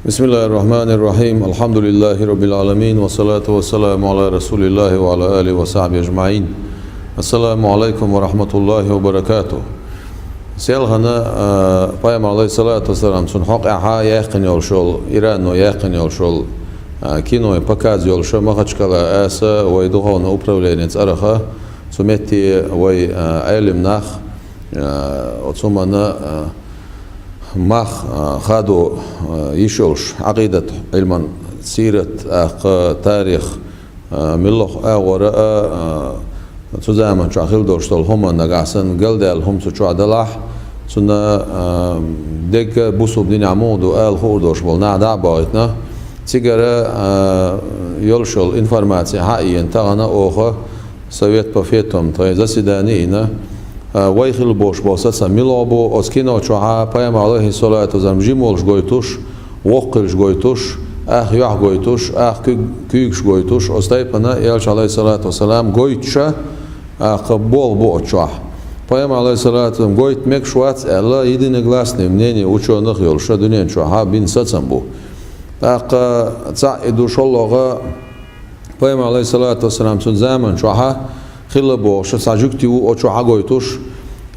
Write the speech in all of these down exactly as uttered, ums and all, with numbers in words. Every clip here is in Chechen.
بسم الله الرحمن الرحيم. الحمد لله رب العالمين، والصلاة والسلام على رسول الله وعلى آله وصحبه أجمعين. السلام عليكم ورحمة الله وبركاته. Селхана, а, Пайхамар, алейхиссалату вассалам, цун хьокъехьа яьккхина йолуш йолу, Ирано яьккхина йолуш йолу, а, кино, показ йолуш Махачкала аса вай духовный управление цӀараха, цу метте вай, а, Ӏелим нах, а, оцу хӀуманна, а, мах, а, хадо, а, йиш йолуш, Ӏакъидат Ӏилман, сират, а, кха, тарих, а, муьлхха агӀора а, а, цу заман чохь хила долуш долу хӀума нагахь санна, галдаьлла хӀума цу чохь далахь, цунна, а, дегга бусулба динехь муха ду ала хуур долуш болу нах дӀа а бахийтина, цигара, а, йолуш йолу информация хьаийна, тахана оха Совет по фетвам тхайн заседани йина, а, вай хила болуш болу сацам муьлха бу, оцу кино чохьа Пайхамар, алейхиссалату вассалам, жима волуш гойтуш, воккха хилаш гойтуш, ах юьхь гойтуш, ах куьг-, куьйгаш гойтуш, оцу тайпана Элча, алейхиссалату вассалам, гойтуша, а, кха болх бу оцу чохь. Пайхамар, алейхиссалату вассалам, гойту мегаш вац аьлла, единогласный мнение учёных йолуша дуьнен чохьа бина сацам бу. ТӀаккха цхьаъ и ду, шолгӀа, Пайхамар, алейхиссалату вассалам, цун заман чохьа хилла бохуш, цхьа жуьгти ву оцу чохь хьагойтуш,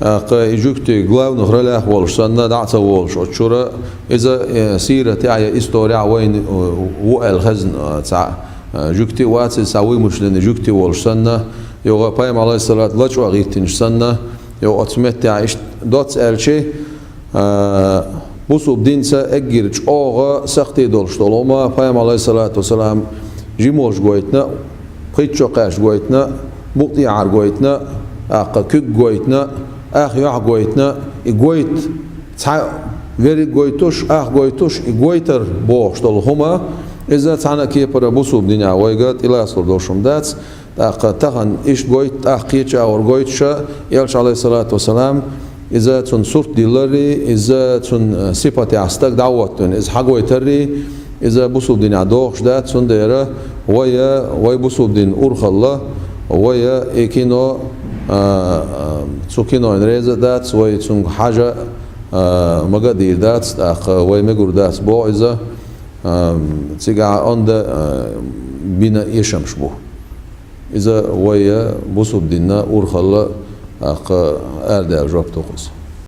а, кха и жуьгти главных ролях волуш санна, дӀа а ца волуш оцу чура, иза, э, сиратехь я исторехь вайна, э, ву аьлла хезна, э, цхьа, э, жуьгти а вац иза, цхьа вымышленный жуьгти волуш санна, йогӀа Пайхамар, алейхиссалату, лачкъо гӀиттинчу санна, йогӀа оцу меттехь иштта доцца аьлчи, а, бусулба динца эггира чӀогӀа сакхте долуш долу хӀума, Пайхамар, алейхиссалату вассалам, жимолуш гойтина, пхийтта чокхаьрчу гойтина, букъ тӀехьара гойтина, тӀаккха куьг гойтина, ах юьхь гойтина, и гойту цхьа верриг гойтуш, ах гойтуш, и гойтар бохуш долу хӀума, иза цхьана а кепара бусулба динехь вайга тӀелацалур долуш хӀума дац, ТӀаккха тахана иштта гойту, тӀаккха кхечу агӀор гойтуша, Элча, алейхиссалату вассалам, иза цунна сурт дилларий, иза цунна, э, сипатехь стаг дӀахӀоттийна, иза хьагойтарий, иза бусулба динехь догӀуш дац, цундела вай, вай бусулба дин урхалла, вай и кино, а, а, цу кинойна реза а дац, вай цунга хьажа, а, мага а дийр дац, тӀаккха вай мегур дац боху иза, а, цигахь онда, а, бина эшамаш бу. Иза вай бусулба динна урхалла, а, кха, арадаьлла жоп ду кхуза.